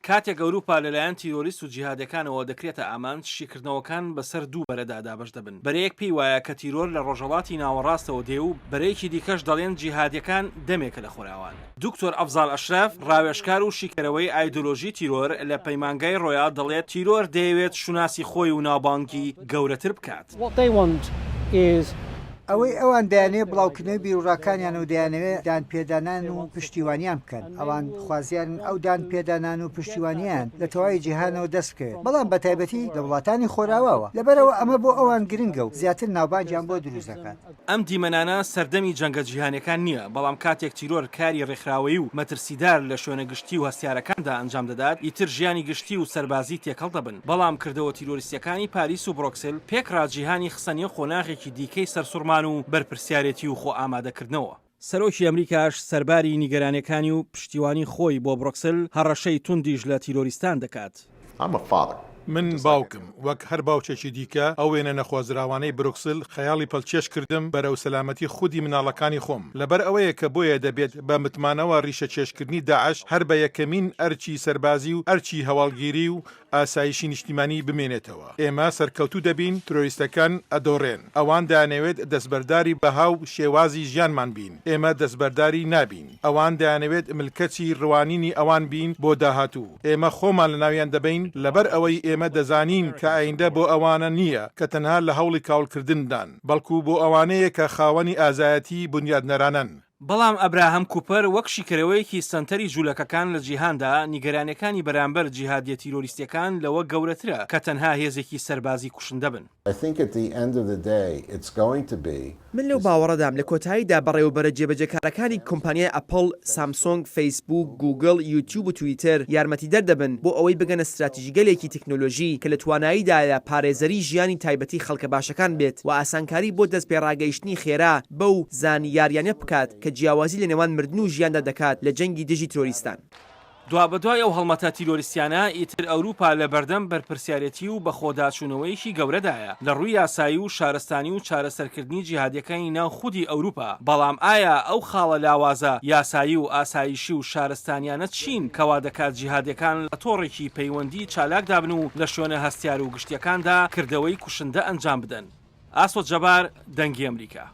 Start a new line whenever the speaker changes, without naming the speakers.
کاتێک ئەوروپا لەلایەن تیرۆریست و جیهادەکانەوە دەکرێتە ئامانج، شیکردنەوەکان بەسەر دوو بەرەدا دابەش دەبن، بەرەیەک پێی وایە کە تیرۆر لە ڕۆژهەڵاتی ناوەڕاستەوە دێ و بەرەیەکی دیکەش دەڵێن جیهادیەکان دەمێکە لە خۆراوان. دکتۆر ئەفزال ئەشرەف، ڕاوێژکار و شیکەرەوەی ئایدۆلۆژی تیرۆر لە پەیمانگای ڕۆیاڵ دەڵێت تیرۆر دەیەوێت شوناسی خۆی و ناوبانگی گەورەتر بکات.
ئەوەی ئەوان دەیانەوێت بڵاوکردنەوەی بیروڕاکانیانە و دەیانەوێت دانپێدانان و پشتیوانیان بکەن. ئەوان خوازیارن ئەو دانپێدانان و پشتیوانییەیان لە تەواوی جیهانەوە دەست بکەوێت، بەڵام بەتایبەتی لە وڵاتانی خۆراواوە. لەبەرئەوە ئەمە بۆ ئەوان گرنگە و زیاتر ناوبانگیان بۆ دروست دەکات.
ئەم دیمەنانە سەردەمی جەنگە جیهانیەکان نییە، بەڵام کاتێک تیرۆر کاری ڕێکخراوەیی و مەترسیدار لە شوێنە گشتی و هەستیارەکاندا ئەنجام دەدات، ئیتر ژیانی گشتی و سەربازی تێکەڵ دەبن. بەڵام کردەوە تیرۆریستیەکانی پاریس و برۆکسل پێکڕا جیهانی خستە نێو قۆناغێکی دیکەی سەرسوڕمان و بەرپرسیارێتی و خۆئامادەکردنەوە. سەرۆکی ئەمریکاش سەرباری نیگەرانیەکانی و پشتیوانی خۆی بۆ برۆکسل، هەڕەشەی توندیش لە تیرۆریستان دەکات.
من باوکم، وەک هەر باوکێکی دیکە، ئەو وێنە نەخوازراوانەی برۆکسل خەیاڵی پەلکێش کردم بەرەو سەلامەتی خودی مناڵەکانی خۆم. لەبەر ئەوەیە کە بۆیە دەبێت بە متمانەوە ڕیشەکێشکردنی داعش هەر بە یەکەمین ئەرکی سەربازی و ئەرکی هەواڵگیری و ئاسایشی نیشتیمانی بمێنێتەوە. ئێمە سەرکەوتوو دەبین، ترۆریستەکان ئەدۆڕێن. ئەوان دەیانەوێت دەستبەرداری بەها و شێوازی ژیانمان بین، ئێمە دەستبەرداری نابین. ئەوان دەیانەوێت ملکەچی روانینی ئەوان بین بۆ داهاتوو، ئێمە خۆمان لەناویان دەبەین، لەبەر ئەوەی ئێمە دەزانین کە ئایندە بۆ ئەوانە نییە کە تەنها لە هەوڵی کاولکردندان، بەڵکو بۆ ئەوانەیە کە خاوەنی ئازایەتیی بونیادنەرانەن.
بەڵام ئەبراهەم کوپەر وەک شیکەرەوەیەکی سەنتەری جولەکەکان لە جیهاندا، نیگەرانیەکانی بەرامبەر جیهادیە تیرۆریستیەکان لەوە گەورەترە کە تەنها هێزێکی سەربازی کوشندە بن.
من لەو باوەڕەدام لە کۆتاییدا بەڕێوەبەرە جێبەجێکارەکانی کۆمپانیای ئەپڵ، سامسۆنگ، فەیسبووک، گووگڵ، یوتیوب و تویتەر یارمەتیدەر دەبن بۆ ئەوەی بگەنە ستراتیژیگەلێکی تەکنۆلۆژی کە لە تواناییدایە پارێزەری ژیانی تایبەتی خەڵکە باشەکان بێت و ئاسانکاری بۆ دەستپێڕاگەیشتنی خێرا بەو زانیاریانە بکات کە جیاوازی لە نێوان مردن و ژیاندا دەکات لە جەنگی دژی ترۆریستان.
دوابەدوای ئەو هەڵمەتە تیرۆریستیانە، ئیتر ئەوروپا لە بەردەم بەرپرسیارێتی و بەخۆداچوونەوەیەکی گەورەدایە لە ڕووی یاسایی و شارستانی و چارەسەرکردنی جیهادیەکانی ناو خودی ئەوروپا، بەڵام ئایا ئەو خاڵە لاوازە یاسایی و ئاسایشی و شارستانیانە چین کە وا دەکات جیهادیەکان لە تۆڕێکی پەیوەندی چالاکدا بن و لە شوێنە هەستیار و گشتیەکاندا کردەوەی کوشندە ئەنجام بدەن؟ ئاسۆ جەبار، دەنگی ئەمریکا.